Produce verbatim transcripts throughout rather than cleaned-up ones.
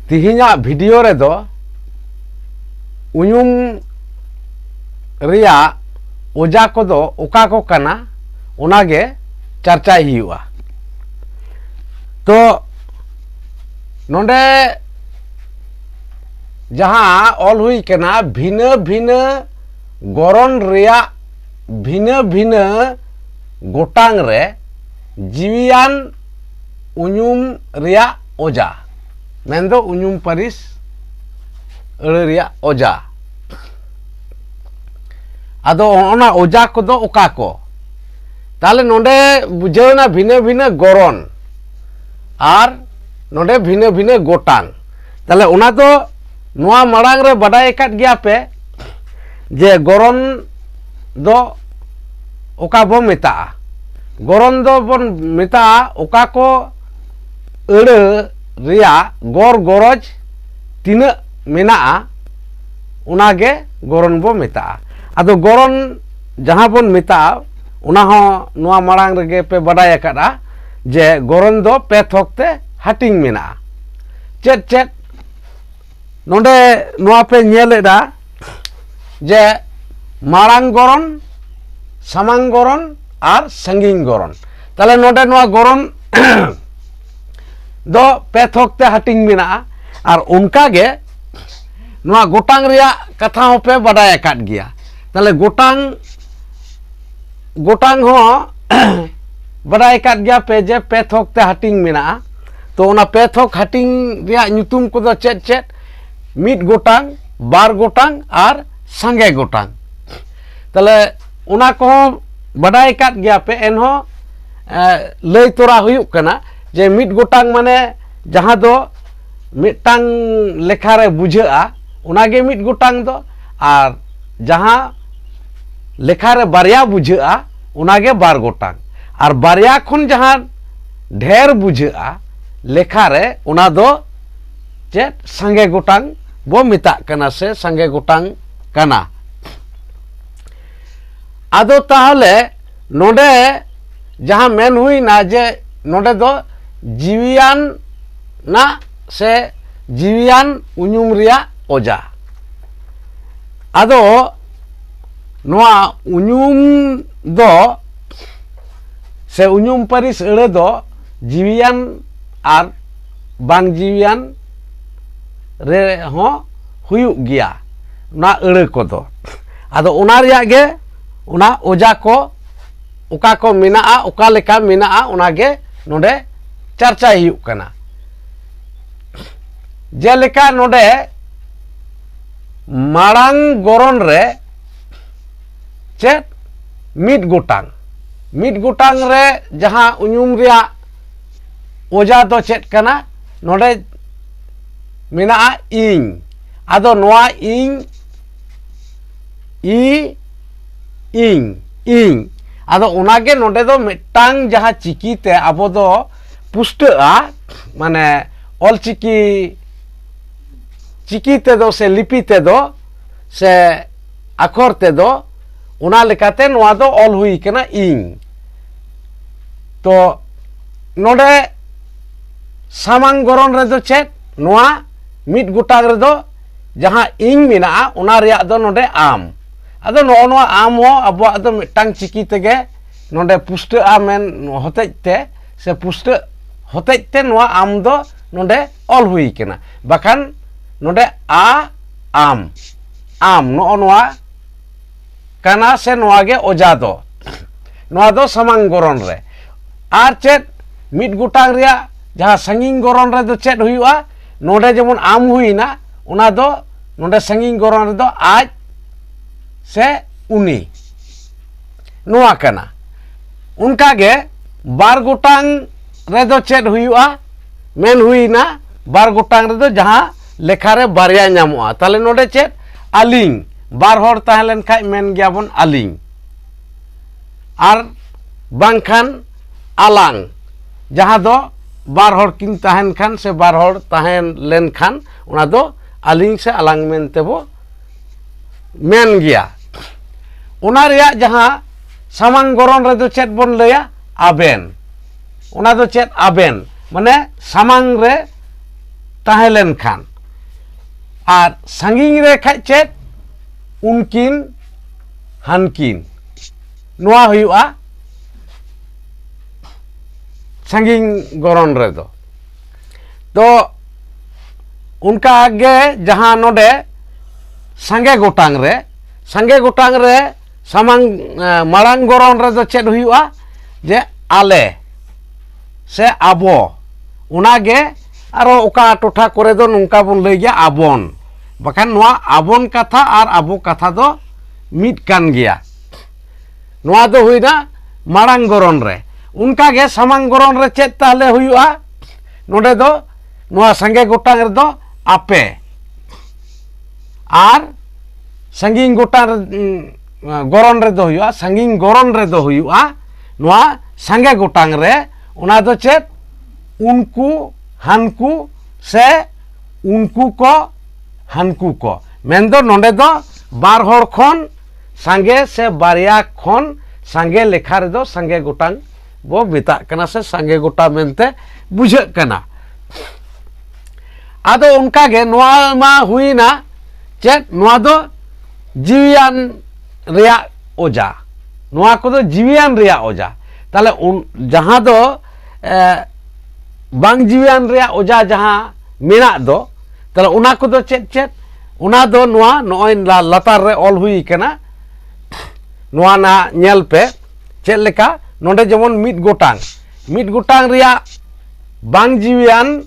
ᱛᱤᱦᱤᱧᱟᱜ video ᱨᱮᱫᱚ ᱩᱧᱩᱢ ᱨᱮᱭᱟᱜ ᱚᱡᱟ ᱠᱚᱫᱚ ᱚᱠᱟ ᱠᱚ ᱠᱟᱱᱟ, ᱚᱱᱟᱜᱮ ᱪᱟᱨᱪᱟᱭ ᱦᱩᱭᱩᱜᱼᱟ᱾ ᱛᱚ ᱱᱚᱰᱮ ᱡᱟᱦᱟᱸ ᱚᱞ ᱦᱩᱭ ᱠᱟᱱᱟ, ᱵᱷᱤᱱᱟᱹ ᱵᱷᱤᱱᱟᱹ ᱜᱚᱨᱚᱱ ᱨᱮᱭᱟᱜ ᱵᱷᱤᱱᱟᱹ ᱵᱷᱤᱱᱟᱹ ᱜᱚᱴᱟᱝ ᱨᱮ ᱡᱤᱣᱤᱭᱟᱱ ᱩᱧᱩᱢ ᱨᱮᱭᱟᱜ ᱚᱡᱟ, ᱢᱮᱱᱫᱚ ᱩᱧᱩᱢ ᱯᱟᱹᱨᱤᱥ ᱟᱹᱲᱟᱹ ᱨᱮᱭᱟᱜ ᱚᱡᱟ᱾ ᱟᱫᱚ ᱚᱱᱟ ᱚᱡᱟ ᱠᱚᱫᱚ ᱚᱠᱟ ᱠᱚ? ᱛᱟᱦᱞᱮ ᱱᱚᱰᱮ ᱵᱩᱡᱷᱟᱹᱣ ᱮᱱᱟ ᱵᱷᱤᱱᱟᱹ ᱵᱷᱤᱱᱟᱹ ᱜᱚᱨᱚᱱ ᱟᱨ ᱱᱚᱰᱮ ᱵᱷᱤᱱᱟᱹ ᱵᱷᱤᱱᱟᱹ ᱜᱚᱴᱟᱝ᱾ ᱛᱟᱦᱞᱮ ᱚᱱᱟ ᱫᱚ ᱱᱚᱣᱟ ᱢᱟᱲᱟᱝ ᱨᱮ ᱵᱟᱰᱟᱭ ᱟᱠᱟᱫ ᱜᱮᱭᱟ ᱯᱮ ᱡᱮ ᱜᱚᱨᱚᱱ ᱫᱚ ᱚᱠᱟ ᱵᱚ ᱢᱮᱛᱟᱜᱼᱟ? ᱜᱚᱨᱚᱱ ᱫᱚ ᱵᱚᱱ ᱢᱮᱛᱟᱜᱼᱟ ᱚᱠᱟ ᱠᱚ ᱟᱹᱲᱟᱹ ᱨᱮᱭᱟᱜ ᱜᱚᱨ ᱜᱚᱨᱚᱡᱽ ᱛᱤᱱᱟᱹᱜ ᱢᱮᱱᱟᱜᱼᱟ, ᱚᱱᱟᱜᱮ ᱜᱚᱨᱚᱱ ᱵᱚ ᱢᱮᱛᱟᱜᱼᱟ᱾ ᱟᱫᱚ ᱜᱚᱨᱚᱱ ᱡᱟᱦᱟᱸ ᱵᱚᱱ ᱢᱮᱛᱟᱜᱼᱟ, ᱚᱱᱟ ᱦᱚᱸ ᱱᱚᱣᱟ ᱢᱟᱲᱟᱝ ᱨᱮᱜᱮ ᱯᱮ ᱵᱟᱰᱟᱭ ᱟᱠᱟᱫᱼᱟ ᱡᱮ ᱜᱚᱨᱚᱱ ᱫᱚ ᱯᱮ ᱛᱷᱚᱠ ᱛᱮ ᱦᱟᱹᱴᱤᱧ ᱢᱮᱱᱟᱜᱼᱟ᱾ ᱪᱮᱫ ᱪᱮᱫ? ᱱᱚᱰᱮ ᱱᱚᱣᱟ ᱯᱮ ᱧᱮᱞ ᱮᱫᱟ ᱡᱮ ᱢᱟᱲᱟᱝ ᱜᱚᱨᱚᱱ, ᱥᱟᱢᱟᱝ ᱜᱚᱨᱚᱱ ᱟᱨ ᱥᱟᱺᱜᱤᱧ ᱜᱚᱨᱚᱱ᱾ ᱛᱟᱦᱞᱮ ᱱᱚᱰᱮ ᱱᱚᱣᱟ ᱜᱚᱨᱚᱱ ᱫᱚ ᱯᱮ ᱛᱷᱚᱠ ᱛᱮ ᱦᱟᱹᱴᱤᱧ ᱢᱮᱱᱟᱜᱼᱟ᱾ ᱟᱨ ᱚᱱᱠᱟ ᱜᱮ ᱱᱚᱣᱟ ᱜᱚᱴᱟᱝ ᱨᱮᱭᱟᱜ ᱠᱟᱛᱷᱟ ᱦᱚᱸᱯᱮ ᱵᱟᱰᱟᱭ ᱟᱠᱟᱫ ᱜᱮᱭᱟ᱾ ᱛᱟᱦᱞᱮ ᱜᱚᱴᱟᱝ, ᱜᱚᱴᱟᱝ ᱦᱚᱸ ᱵᱟᱰᱟᱭ ᱟᱠᱟᱫ ᱜᱮᱭᱟ ᱯᱮ ᱡᱮ ᱯᱮ ᱛᱷᱚᱠ ᱛᱮ ᱦᱟᱹᱴᱤᱧ ᱢᱮᱱᱟᱜᱼᱟ᱾ ᱛᱚ ᱚᱱᱟ ᱯᱮ ᱛᱷᱚᱠ ᱦᱟᱹᱴᱤᱧ ᱨᱮᱭᱟᱜ ᱧᱩᱛᱩᱢ ᱠᱚᱫᱚ ᱪᱮᱫ ᱪᱮᱫ? ᱢᱤᱫ ᱜᱚᱴᱟᱝ, ᱵᱟᱨ ᱜᱚᱴᱟᱝ ᱟᱨ ᱥᱟᱸᱜᱮ ᱜᱚᱴᱟᱝ᱾ ᱛᱟᱦᱞᱮ ᱚᱱᱟ ᱠᱚᱦᱚᱸ ᱵᱟᱰᱟᱭ ᱟᱠᱟᱫ ᱜᱮᱭᱟ ᱯᱮ, ᱮᱱᱦᱚᱸ ᱮ, ᱞᱟᱹᱭ ᱛᱚᱨᱟ ᱦᱩᱭᱩᱜ ᱠᱟᱱᱟ ᱡᱮ ᱢᱤᱫ ᱜᱚᱴᱟᱝ ᱢᱟᱱᱮ ᱡᱟᱦᱟᱸ ᱫᱚ ᱢᱤᱫᱴᱟᱝ ᱞᱮᱠᱷᱟ ᱨᱮ ᱵᱩᱡᱷᱟᱹᱜᱼᱟ, ᱚᱱᱟᱜᱮ ᱢᱤᱫ ᱜᱚᱴᱟᱝ ᱫᱚ᱾ ᱟᱨ ᱡᱟᱦᱟᱸ ᱞᱮᱠᱷᱟ ᱨᱮ ᱵᱟᱨᱭᱟ ᱵᱩᱡᱷᱟᱹᱜᱼᱟ, ᱚᱱᱟᱜᱮ ᱵᱟᱨ ᱜᱚᱴᱟᱝ᱾ ᱟᱨ ᱵᱟᱨᱭᱟ ᱠᱷᱚᱱ ᱡᱟᱦᱟᱸ ᱰᱷᱮᱨ ᱵᱩᱡᱷᱟᱹᱜᱼᱟ ᱞᱮᱠᱷᱟ ᱨᱮ, ᱚᱱᱟ ᱫᱚ ᱪᱮᱫ? ᱥᱟᱸᱜᱮ ᱜᱚᱴᱟᱝ ᱵᱚ ᱢᱮᱛᱟᱜ ᱠᱟᱱᱟ ᱥᱮ ᱥᱟᱸᱜᱮ ᱜᱚᱴᱟᱝ ᱠᱟᱱᱟ᱾ ᱟᱫᱚ ᱛᱟᱦᱚᱞᱮ ᱱᱚᱰᱮ ᱡᱟᱦᱟᱸ ᱢᱮᱱ ᱦᱩᱭᱱᱟ ᱡᱮ ᱱᱚᱰᱮ ᱫᱚ ᱡᱤᱣᱤᱭᱟᱱᱟᱜ ᱥᱮ ᱡᱤᱣᱤᱭᱟᱱ ᱩᱧᱩᱢ ᱨᱮᱭᱟᱜ ᱚᱡᱟ᱾ ᱟᱫᱚ ᱱᱚᱣᱟ ᱩᱧᱩᱢ ᱫᱚ ᱥᱮ ᱩᱧᱩᱢ ᱯᱟᱹᱨᱤᱥ ᱟᱹᱲᱟᱹ ᱫᱚ ᱡᱤᱣᱤᱭᱟᱱ ᱟᱨ ᱵᱟᱝ ᱡᱤᱣᱤᱭᱟᱱ ᱨᱮᱦᱚᱸ ᱦᱩᱭᱩᱜ ᱜᱮᱭᱟ, ᱚᱱᱟ ᱟᱹᱲᱟᱹ ᱠᱚᱫᱚ᱾ ᱟᱫᱚ ᱚᱱᱟ ᱨᱮᱭᱟᱜ ᱜᱮ, ᱚᱱᱟ ᱚᱡᱟ ᱠᱚ ᱚᱠᱟ ᱠᱚ ᱢᱮᱱᱟᱜᱼᱟ, ᱚᱠᱟ ᱞᱮᱠᱟ ᱢᱮᱱᱟᱜᱼᱟ, ᱚᱱᱟ ᱜᱮ ᱱᱚᱰᱮ ᱪᱟᱨᱪᱟᱭ ᱦᱩᱭᱩᱜ ᱠᱟᱱᱟ᱾ ᱡᱮᱞᱮᱠᱟ ᱱᱚᱰᱮ ᱢᱟᱲᱟᱝ ᱜᱚᱨᱚᱱ ᱨᱮ ᱪᱮᱫ ᱢᱤᱫ ᱜᱚᱴᱟᱝ, ᱢᱤᱫ ᱜᱚᱴᱟᱝ ᱨᱮ ᱡᱟᱦᱟᱸ ᱩᱧᱩᱢ ᱨᱮᱭᱟᱜ ᱚᱡᱟ ᱫᱚ ᱪᱮᱫ ᱠᱟᱱᱟ? ᱱᱚᱰᱮ ᱢᱮᱱᱟᱜᱼᱟ ᱤᱧ᱾ ᱟᱫᱚ ᱱᱚᱣᱟ ᱤᱧ, ᱤ, ᱤᱧ, ᱤᱧ, ᱟᱫᱚ ᱚᱱᱟᱜᱮ ᱱᱚᱰᱮ ᱫᱚ ᱢᱤᱫᱴᱟᱝ ᱡᱟᱦᱟᱸ ᱪᱤᱠᱤ ᱛᱮ ᱟᱵᱚ ᱫᱚ ᱯᱩᱥᱴᱟᱹᱜᱼᱟ, ᱢᱟᱱᱮ ᱚᱞᱪᱤᱠᱤ, ᱪᱤᱠᱤ ᱛᱮᱫᱚ ᱥᱮ ᱞᱤᱯᱤ ᱛᱮᱫᱚ ᱥᱮ ᱟᱠᱷᱚᱨ ᱛᱮᱫᱚ, ᱚᱱᱟ ᱞᱮᱠᱟᱛᱮ ᱱᱚᱣᱟ ᱫᱚ ᱚᱞ ᱦᱩᱭ ᱠᱟᱱᱟ ᱤᱧ᱾ ᱛᱚ ᱱᱚᱰᱮ ᱥᱟᱢᱟᱝ ᱜᱚᱨᱚᱱ ᱨᱮᱫᱚ ᱪᱮᱫ? ᱱᱚᱣᱟ ᱢᱤᱫ ᱜᱚᱴᱟᱝ ᱨᱮᱫᱚ ᱡᱟᱦᱟᱸ ᱤᱧ ᱢᱮᱱᱟᱜᱼᱟ, ᱚᱱᱟ ᱨᱮᱭᱟᱜ ᱫᱚ ᱱᱚᱰᱮ ᱟᱢ᱾ ᱟᱫᱚ ᱱᱚᱜᱼᱚ ᱱᱚᱣᱟ ᱟᱢ ᱦᱚᱸ ᱟᱵᱚᱣᱟᱜ ᱫᱚ ᱢᱤᱫᱴᱟᱝ ᱪᱤᱠᱤ ᱛᱮᱜᱮ ᱱᱚᱰᱮ ᱯᱩᱥᱴᱟᱹᱜᱼᱟ ᱢᱮᱱ ᱦᱚᱛᱮᱡ ᱛᱮ, ᱥᱮ ᱯᱩᱥᱴᱟᱹᱜ ᱦᱚᱛᱮᱡ ᱛᱮ ᱱᱚᱣᱟ ᱟᱢ ᱫᱚ ᱱᱚᱰᱮ ᱚᱞ ᱦᱩᱭ ᱠᱟᱱᱟ᱾ ᱵᱟᱠᱷᱟᱱ ᱱᱚᱰᱮ ᱟ, ᱟᱢ, ᱟᱢ, ᱱᱚᱜᱼᱚ ᱱᱚᱣᱟ ᱠᱟᱱᱟ ᱥᱮ ᱱᱚᱣᱟ ᱜᱮ ᱚᱡᱟ ᱫᱚ᱾ ᱱᱚᱣᱟ ᱫᱚ ᱥᱟᱢᱟᱝ ᱜᱚᱨᱚᱱ ᱨᱮ᱾ ᱟᱨ ᱪᱮᱫ ᱢᱤᱫ ᱜᱚᱴᱟᱝ ᱨᱮᱭᱟᱜ ᱡᱟᱦᱟᱸ ᱥᱟᱺᱜᱤᱧ ᱜᱚᱨᱚᱱ ᱨᱮᱫᱚ ᱪᱮᱫ ᱦᱩᱭᱩᱜᱼᱟ? ᱱᱚᱰᱮ ᱡᱮᱢᱚᱱ ᱟᱢ ᱦᱩᱭᱱᱟ, ᱚᱱᱟ ᱫᱚ ᱱᱚᱰᱮ ᱥᱟᱺᱜᱤᱧ ᱜᱚᱨᱚᱱ ᱨᱮᱫᱚ ᱟᱡ ᱥᱮ ᱩᱱᱤ, ᱱᱚᱣᱟ ᱠᱟᱱᱟ᱾ ᱚᱱᱠᱟᱜᱮ ᱵᱟᱨ ᱜᱚᱴᱟᱝ ᱨᱮᱫᱚ ᱪᱮᱫ ᱦᱩᱭᱩᱜᱼᱟ? ᱢᱮᱱ ᱦᱩᱭᱱᱟ, ᱵᱟᱨ ᱜᱚᱴᱟᱝ ᱨᱮᱫᱚ ᱡᱟᱦᱟᱸ ᱞᱮᱠᱷᱟ ᱨᱮ ᱵᱟᱨᱭᱟ ᱧᱟᱢᱚᱜᱼᱟ᱾ ᱛᱟᱦᱚᱞᱮ ᱱᱚᱰᱮ ᱪᱮᱫ? ᱟᱹᱞᱤᱧ᱾ ᱵᱟᱨ ᱦᱚᱲ ᱛᱟᱦᱮᱸ ᱞᱮᱱ ᱠᱷᱟᱡ ᱢᱮᱱ ᱜᱮᱭᱟᱵᱚᱱ ᱟᱹᱞᱤᱧ, ᱟᱨ ᱵᱟᱝᱠᱷᱟᱱ ᱟᱞᱟᱝ, ᱡᱟᱦᱟᱸ ᱫᱚ ᱵᱟᱨ ᱦᱚᱲ ᱠᱤᱱ ᱛᱟᱦᱮᱱ ᱠᱷᱟᱱ ᱥᱮ ᱵᱟᱨ ᱦᱚᱲ ᱛᱟᱦᱮᱸ ᱞᱮᱱᱠᱷᱟᱱ, ᱚᱱᱟ ᱫᱚ ᱟᱹᱞᱤᱧ ᱥᱮ ᱟᱞᱟᱝ ᱢᱮᱱᱛᱮ ᱵᱚ ᱢᱮᱱ ᱜᱮᱭᱟ᱾ ᱚᱱᱟ ᱨᱮᱭᱟᱜ ᱡᱟᱦᱟᱸ ᱥᱟᱢᱟᱝ ᱜᱚᱨᱚᱱ ᱨᱮᱫᱚ ᱪᱮᱫ ᱵᱚᱱ ᱞᱟᱹᱭᱟ? ᱟᱵᱮᱱ᱾ ᱚᱱᱟ ᱫᱚ ᱪᱮᱫ? ᱟᱵᱮᱱ, ᱢᱟᱱᱮ ᱥᱟᱢᱟᱝ ᱨᱮ ᱛᱟᱦᱮᱸ ᱞᱮᱱᱠᱷᱟᱱ, ᱟᱨ ᱥᱟᱺᱜᱤᱧ ᱨᱮ ᱠᱷᱟᱡ ᱪᱮᱫ? ᱩᱱᱠᱤᱱ, ᱦᱟᱱᱠᱤᱱ᱾ ᱱᱚᱣᱟ ᱦᱩᱭᱩᱜᱼᱟ ᱥᱟᱺᱜᱤᱧ ᱜᱚᱨᱚᱱ ᱨᱮᱫᱚ᱾ ᱛᱚ ᱚᱱᱠᱟ ᱜᱮ ᱡᱟᱦᱟᱸ ᱱᱚᱰᱮ ᱥᱟᱸᱜᱮ ᱜᱚᱴᱟᱝ ᱨᱮ, ᱥᱟᱸᱜᱮ ᱜᱚᱴᱟᱝ ᱨᱮ ᱥᱟᱢᱟᱝ, ᱮ, ᱢᱟᱲᱟᱝ ᱜᱚᱨᱚᱱ ᱨᱮᱫᱚ ᱪᱮᱫ ᱦᱩᱭᱩᱜᱼᱟ? ᱡᱮ ᱟᱞᱮ ᱥᱮ ᱟᱵᱚ, ᱚᱱᱟᱜᱮ ᱟᱨᱚ ᱚᱠᱟ ᱴᱚᱴᱷᱟ ᱠᱚᱨᱮ ᱫᱚ ᱱᱚᱝᱠᱟ ᱵᱚᱱ ᱞᱟᱹᱭ ᱜᱮᱭᱟ ᱟᱵᱚᱱ, ᱵᱟᱠᱷᱟᱱ ᱱᱚᱣᱟ ᱟᱵᱚᱱ ᱠᱟᱛᱷᱟ ᱟᱨ ᱟᱵᱚ ᱠᱟᱛᱷᱟ ᱫᱚ ᱢᱤᱫ ᱠᱟᱱ ᱜᱮᱭᱟ᱾ ᱱᱚᱣᱟ ᱫᱚ ᱦᱩᱭᱱᱟ ᱢᱟᱲᱟᱝ ᱜᱚᱨᱚᱱ ᱨᱮ᱾ ᱚᱱᱠᱟᱜᱮ ᱥᱟᱢᱟᱝ ᱜᱚᱨᱚᱱ ᱨᱮ ᱪᱮᱫ ᱛᱟᱦᱞᱮ ᱦᱩᱭᱩᱜᱼᱟ? ᱱᱚᱰᱮ ᱫᱚ ᱱᱚᱣᱟ ᱥᱟᱸᱜᱮ ᱜᱚᱴᱟᱝ ᱨᱮᱫᱚ ᱟᱯᱮ, ᱟᱨ ᱥᱟᱺᱜᱤᱧ ᱜᱚᱴᱟᱝ ᱨᱮ, ᱩᱸ, ᱜᱚᱨᱚᱱ ᱨᱮᱫᱚ ᱦᱩᱭᱩᱜᱼᱟ, ᱥᱟᱺᱜᱤᱧ ᱜᱚᱨᱚᱱ ᱨᱮᱫᱚ ᱦᱩᱭᱩᱜᱼᱟ ᱱᱚᱣᱟ ᱥᱟᱸᱜᱮ ᱜᱚᱴᱟᱝ ᱨᱮ᱾ ᱚᱱᱟ ᱫᱚ ᱪᱮᱫ? ᱩᱱᱠᱩ, ᱦᱟᱱᱠᱩ ᱥᱮ ᱩᱱᱠᱩ ᱠᱚ, ᱦᱟᱱᱠᱩ ᱠᱚ᱾ ᱢᱮᱱᱫᱚ ᱱᱚᱰᱮ ᱫᱚ ᱵᱟᱨ ᱦᱚᱲ ᱠᱷᱚᱱ ᱥᱟᱸᱜᱮ ᱥᱮ ᱵᱟᱨᱭᱟ ᱠᱷᱚᱱ ᱥᱟᱸᱜᱮ ᱞᱮᱠᱷᱟ ᱨᱮᱫᱚ ᱥᱟᱸᱜᱮ ᱜᱚᱴᱟᱝ ᱵᱚ ᱢᱮᱛᱟᱜ ᱠᱟᱱᱟ ᱥᱮ ᱥᱟᱸᱜᱮ ᱜᱚᱴᱟ ᱢᱮᱱᱛᱮ ᱵᱩᱡᱷᱟᱹᱜ ᱠᱟᱱᱟ᱾ ᱟᱫᱚ ᱚᱱᱠᱟᱜᱮ ᱱᱚᱣᱟ ᱢᱟ ᱦᱩᱭᱱᱟ ᱪᱮᱫ? ᱱᱚᱣᱟ ᱫᱚ ᱡᱤᱣᱤᱭᱟᱱ ᱨᱮᱭᱟᱜ ᱚᱡᱟ, ᱱᱚᱣᱟ ᱠᱚᱫᱚ ᱡᱤᱣᱤᱭᱟᱱ ᱨᱮᱭᱟᱜ ᱚᱡᱟ᱾ ᱛᱟᱦᱞᱮ ᱩᱱ, ᱡᱟᱦᱟᱸ ᱫᱚ, ᱮ, ᱵᱟᱝ ᱡᱤᱣᱤᱭᱟᱱ ᱨᱮᱭᱟᱜ ᱚᱡᱟ ᱡᱟᱦᱟᱸ ᱢᱮᱱᱟᱜ ᱫᱚ, ᱛᱟᱦᱞᱮ ᱚᱱᱟ ᱠᱚᱫᱚ ᱪᱮᱫ ᱪᱮᱫ? ᱚᱱᱟ ᱫᱚ ᱱᱚᱣᱟ ᱱᱚᱜᱼᱚᱭ ᱞᱟ-, ᱞᱟᱛᱟᱨ ᱨᱮ ᱚᱞ ᱦᱩᱭ ᱠᱟᱱᱟ, ᱱᱚᱣᱟ ᱱᱟᱦᱟᱜ ᱧᱮᱞ ᱯᱮ᱾ ᱪᱮᱫ ᱞᱮᱠᱟ? ᱱᱚᱰᱮ ᱡᱮᱢᱚᱱ ᱢᱤᱫ ᱜᱚᱴᱟᱝ, ᱢᱤᱫ ᱜᱚᱴᱟᱝ ᱨᱮᱭᱟᱜ ᱵᱟᱝ ᱡᱤᱣᱤᱭᱟᱱ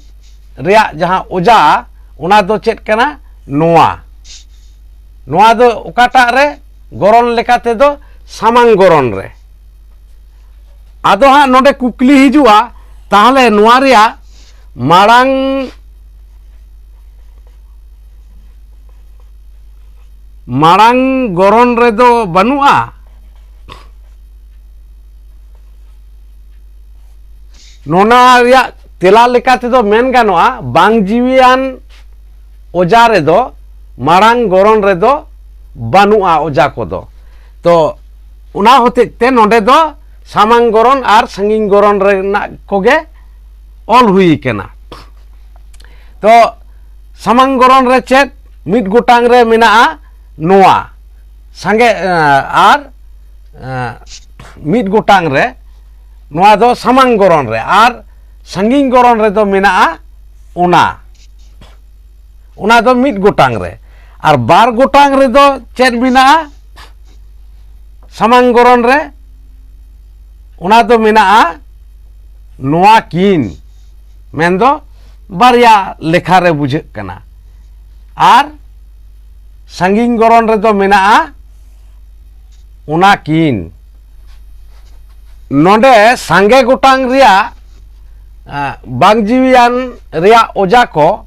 ᱨᱮᱭᱟᱜ ᱡᱟᱦᱟᱸ ᱚᱡᱟ, ᱚᱱᱟ ᱫᱚ ᱪᱮᱫ ᱠᱟᱱᱟ? ᱱᱚᱣᱟ᱾ ᱱᱚᱣᱟ ᱫᱚ ᱚᱠᱟᱴᱟᱜ ᱨᱮ? ᱜᱚᱨᱚᱱ ᱞᱮᱠᱟ ᱛᱮᱫᱚ ᱥᱟᱢᱟᱝ ᱜᱚᱨᱚᱱ ᱨᱮ᱾ ᱟᱫᱚ ᱦᱟᱸᱜ ᱱᱚᱰᱮ ᱠᱩᱠᱞᱤ ᱦᱤᱡᱩᱜᱼᱟ, ᱛᱟᱦᱞᱮ ᱱᱚᱣᱟ ᱨᱮᱭᱟᱜ ᱢᱟᱲᱟᱝ, ᱢᱟᱲᱟᱝ ᱜᱚᱨᱚᱱ ᱨᱮᱫᱚ ᱵᱟᱹᱱᱩᱜᱼᱟ? ᱱᱚᱣᱟ ᱨᱮᱭᱟᱜ ᱛᱮᱞᱟ ᱞᱮᱠᱟ ᱛᱮᱫᱚ ᱢᱮᱱ ᱜᱟᱱᱚᱜᱼᱟ, ᱵᱟᱝ ᱡᱤᱣᱤᱭᱟᱱ ᱚᱡᱟ ᱨᱮᱫᱚ ᱢᱟᱲᱟᱝ ᱜᱚᱨᱚᱱ ᱨᱮᱫᱚ ᱵᱟᱹᱱᱩᱜᱼᱟ ᱚᱡᱟ ᱠᱚᱫᱚ᱾ ᱛᱚ ᱚᱱᱟ ᱦᱚᱛᱮᱡ ᱛᱮ ᱱᱚᱰᱮ ᱫᱚ ᱥᱟᱢᱟᱝ ᱜᱚᱨᱚᱱ ᱟᱨ ᱥᱟᱺᱜᱤᱧ ᱜᱚᱨᱚᱱ ᱨᱮᱱᱟᱜ ᱠᱚᱜᱮ ᱚᱞ ᱦᱩᱭ ᱠᱟᱱᱟ᱾ ᱛᱚ ᱥᱟᱢᱟᱝ ᱜᱚᱨᱚᱱ ᱨᱮ ᱪᱮᱫ? ᱢᱤᱫ ᱜᱚᱴᱟᱝ ᱨᱮ ᱢᱮᱱᱟᱜᱼᱟ ᱱᱚᱣᱟ ᱥᱟᱸᱜᱮ, ᱮᱸ, ᱟᱨ, ᱮᱸ, ᱢᱤᱫ ᱜᱚᱴᱟᱝ ᱨᱮ, ᱱᱚᱣᱟ ᱫᱚ ᱥᱟᱢᱟᱝ ᱜᱚᱨᱚᱱ ᱨᱮ, ᱟᱨ ᱥᱟᱺᱜᱤᱧ ᱜᱚᱨᱚᱱ ᱨᱮᱫᱚ ᱢᱮᱱᱟᱜᱼᱟ ᱚᱱᱟ, ᱚᱱᱟ ᱫᱚ ᱢᱤᱫ ᱜᱚᱴᱟᱝ ᱨᱮ᱾ ᱟᱨ ᱵᱟᱨ ᱜᱚᱴᱟᱝ ᱨᱮᱫᱚ ᱪᱮᱫ ᱢᱮᱱᱟᱜᱼᱟ? ᱥᱟᱢᱟᱝ ᱜᱚᱨᱚᱱ ᱨᱮ ᱚᱱᱟ ᱫᱚ ᱢᱮᱱᱟᱜᱼᱟ ᱱᱚᱣᱟ ᱠᱤᱱ, ᱢᱮᱱᱫᱚ ᱵᱟᱨᱭᱟ ᱞᱮᱠᱷᱟ ᱨᱮ ᱵᱩᱡᱷᱟᱹᱜ ᱠᱟᱱᱟ᱾ ᱟᱨ ᱥᱟᱺᱜᱤᱧ ᱜᱚᱨᱚᱱ ᱨᱮᱫᱚ ᱢᱮᱱᱟᱜᱼᱟ ᱚᱱᱟ ᱠᱤᱱ᱾ ᱱᱚᱰᱮ ᱥᱟᱸᱜᱮ ᱜᱚᱴᱟᱝ ᱨᱮᱭᱟᱜ, ᱟ, ᱵᱟᱝ ᱡᱤᱣᱤᱭᱟᱱ ᱨᱮᱭᱟᱜ ᱚᱡᱟ ᱠᱚ,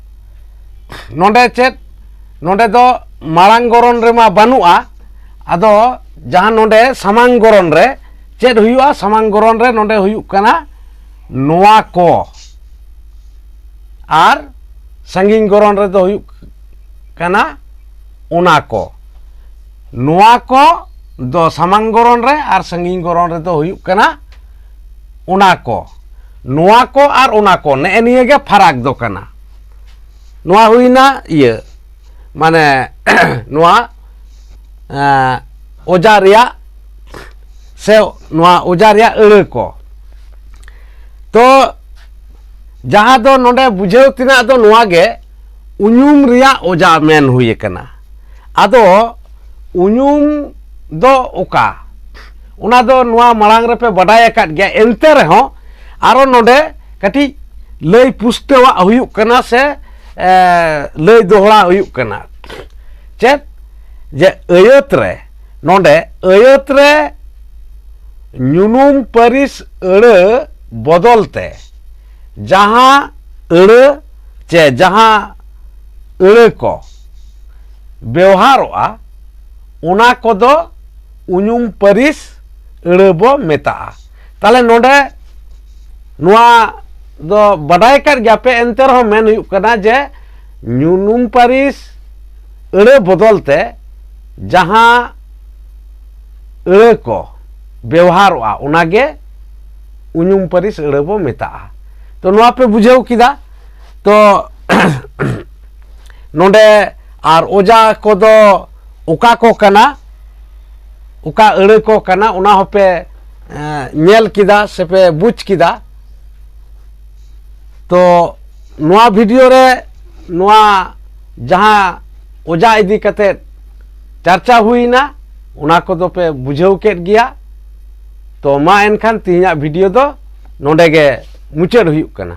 ᱱᱚᱰᱮ ᱪᱮᱫ? ᱱᱚᱰᱮ ᱫᱚ ᱢᱟᱲᱟᱝ ᱜᱚᱨᱚᱱ ᱨᱮᱢᱟ ᱵᱟᱹᱱᱩᱜᱼᱟ᱾ ᱟᱫᱚ ᱡᱟᱦᱟᱸ ᱱᱚᱰᱮ ᱥᱟᱢᱟᱝ ᱜᱚᱨᱚᱱ ᱨᱮ ᱪᱮᱫ ᱦᱩᱭᱩᱜᱼᱟ? ᱥᱟᱢᱟᱝ ᱜᱚᱨᱚᱱ ᱨᱮ ᱱᱚᱰᱮ ᱦᱩᱭᱩᱜ ᱠᱟᱱᱟ ᱱᱚᱣᱟ ᱠᱚ, ᱟᱨ ᱥᱟᱺᱜᱤᱧ ᱜᱚᱨᱚᱱ ᱨᱮᱫᱚ ᱦᱩᱭᱩᱜ ᱠᱟᱱᱟ ᱚᱱᱟ ᱠᱚ᱾ ᱱᱚᱣᱟ ᱠᱚ ᱫᱚ ᱥᱟᱢᱟᱝ ᱜᱚᱨᱚᱱ ᱨᱮ, ᱟᱨ ᱥᱟᱺᱜᱤᱧ ᱜᱚᱨᱚᱱ ᱨᱮᱫᱚ ᱦᱩᱭᱩᱜ ᱠᱟᱱᱟ ᱚᱱᱟ ᱠᱚ᱾ ᱱᱚᱣᱟ ᱠᱚ ᱟᱨ ᱚᱱᱟ ᱠᱚ, ᱱᱮᱜᱼᱮ ᱱᱤᱭᱟᱹ ᱜᱮ ᱯᱷᱟᱨᱟᱠ ᱫᱚ ᱠᱟᱱᱟ᱾ ᱱᱚᱣᱟ ᱦᱩᱭᱱᱟ ᱤᱭᱟᱹ, ᱢᱟᱱᱮ ᱱᱚᱣᱟ, ᱮᱸ, ᱚᱡᱟ ᱨᱮᱭᱟᱜ ᱥᱮ ᱱᱚᱣᱟ ᱚᱡᱟ ᱨᱮᱭᱟᱜ ᱟᱹᱲᱟᱹ ᱠᱚ᱾ ᱛᱚ ᱡᱟᱦᱟᱸ ᱫᱚ ᱱᱚᱰᱮ ᱵᱩᱡᱷᱟᱹᱣ ᱛᱮᱱᱟᱜ ᱫᱚ ᱱᱚᱣᱟ ᱜᱮ, ᱩᱧᱩᱢ ᱨᱮᱭᱟᱜ ᱚᱡᱟ ᱢᱮᱱ ᱦᱩᱭ ᱟᱠᱟᱱᱟ᱾ ᱟᱫᱚ ᱩᱧᱩᱢ ᱫᱚ ᱚᱠᱟ? ᱚᱱᱟ ᱫᱚ ᱱᱚᱣᱟ ᱢᱟᱲᱟᱝ ᱨᱮᱯᱮ ᱵᱟᱰᱟᱭ ᱟᱠᱟᱫ ᱜᱮᱭᱟ, ᱮᱱᱛᱮ ᱨᱮᱦᱚᱸ ᱟᱨᱚ ᱱᱚᱰᱮ ᱠᱟᱹᱴᱤᱡ ᱞᱟᱹᱭ ᱯᱩᱥᱴᱟᱹᱣᱟᱜ ᱦᱩᱭᱩᱜ ᱠᱟᱱᱟ ᱥᱮ, ᱮ, ᱞᱟᱹᱭ ᱫᱚᱦᱲᱟ ᱦᱩᱭᱩᱜ ᱠᱟᱱᱟ᱾ ᱪᱮᱫ? ᱡᱮ ᱟᱹᱭᱟᱹᱛ ᱨᱮ, ᱱᱚᱰᱮ ᱟᱹᱭᱟᱹᱛ ᱨᱮ ᱧᱩᱱᱩᱢ ᱯᱟᱹᱨᱤᱥ ᱟᱹᱲᱟᱹ ᱵᱚᱫᱚᱞ ᱛᱮ ᱡᱟᱦᱟᱸ ᱟᱹᱲᱟᱹ ᱪᱮ ᱡᱟᱦᱟᱸ ᱟᱹᱲᱟᱹ ᱠᱚ ᱵᱮᱣᱦᱟᱨᱚᱜᱼᱟ, ᱚᱱᱟ ᱠᱚᱫᱚ ᱩᱧᱩᱢ ᱯᱟᱹᱨᱤᱥ ᱟᱹᱲᱟᱹ ᱵᱚ ᱢᱮᱛᱟᱜᱼᱟ᱾ ᱛᱟᱦᱞᱮ ᱱᱚᱰᱮ ᱱᱚᱣᱟ ᱫᱚ ᱵᱟᱰᱟᱭ ᱠᱟᱫ ᱜᱮᱭᱟᱯᱮ, ᱮᱱᱛᱮ ᱨᱮᱦᱚᱸ ᱢᱮᱱ ᱦᱩᱭᱩᱜ ᱠᱟᱱᱟ ᱡᱮ ᱧᱩᱱᱩᱢ ᱯᱟᱹᱨᱤᱥ ᱟᱹᱲᱟᱹ ᱵᱚᱫᱚᱞ ᱛᱮ ᱡᱟᱦᱟᱸ ᱟᱹᱲᱟᱹ ᱠᱚ ᱵᱮᱣᱦᱟᱨᱚᱜᱼᱟ, ᱚᱱᱟᱜᱮ ᱩᱧᱩᱢ ᱯᱟᱹᱨᱤᱥ ᱟᱹᱲᱟᱹ ᱵᱚ ᱢᱮᱛᱟᱜᱼᱟ᱾ ᱛᱚ ᱱᱚᱣᱟ ᱯᱮ ᱵᱩᱡᱷᱟᱹᱣ ᱠᱮᱫᱟ᱾ ᱛᱚ ᱱᱚᱰᱮ ᱟᱨ ᱚᱡᱟ ᱠᱚᱫᱚ ᱚᱠᱟ ᱠᱚ ᱠᱟᱱᱟ, ᱚᱠᱟ ᱟᱹᱲᱟᱹ ᱠᱚ ᱠᱟᱱᱟ, ᱚᱱᱟ ᱦᱚᱸᱯᱮ ᱮᱸ, ᱧᱮᱞ ᱠᱮᱫᱟ ᱥᱮᱯᱮ ᱵᱩᱡᱽ ᱠᱮᱫᱟ᱾ ᱛᱚ ᱱᱚᱣᱟ ᱵᱷᱤᱰᱤᱭᱳ ᱨᱮ ᱱᱚᱣᱟ ᱡᱟᱦᱟᱸ ᱚᱡᱟ ᱤᱫᱤ ᱠᱟᱛᱮ ᱪᱟᱨᱪᱟ ᱦᱩᱭᱱᱟ, ᱚᱱᱟ ᱠᱚᱫᱚ ᱯᱮ ᱵᱩᱡᱷᱟᱹᱣ ᱠᱮᱫ ᱜᱮᱭᱟ᱾ ᱛᱚ ᱢᱟ ᱮᱱᱠᱷᱟᱱ ᱛᱮᱦᱮᱧᱟᱜ ᱵᱷᱤᱰᱤᱭᱳ ᱫᱚ ᱱᱚᱰᱮ ᱜᱮ ᱢᱩᱪᱟᱹᱫ ᱦᱩᱭᱩᱜ ᱠᱟᱱᱟ᱾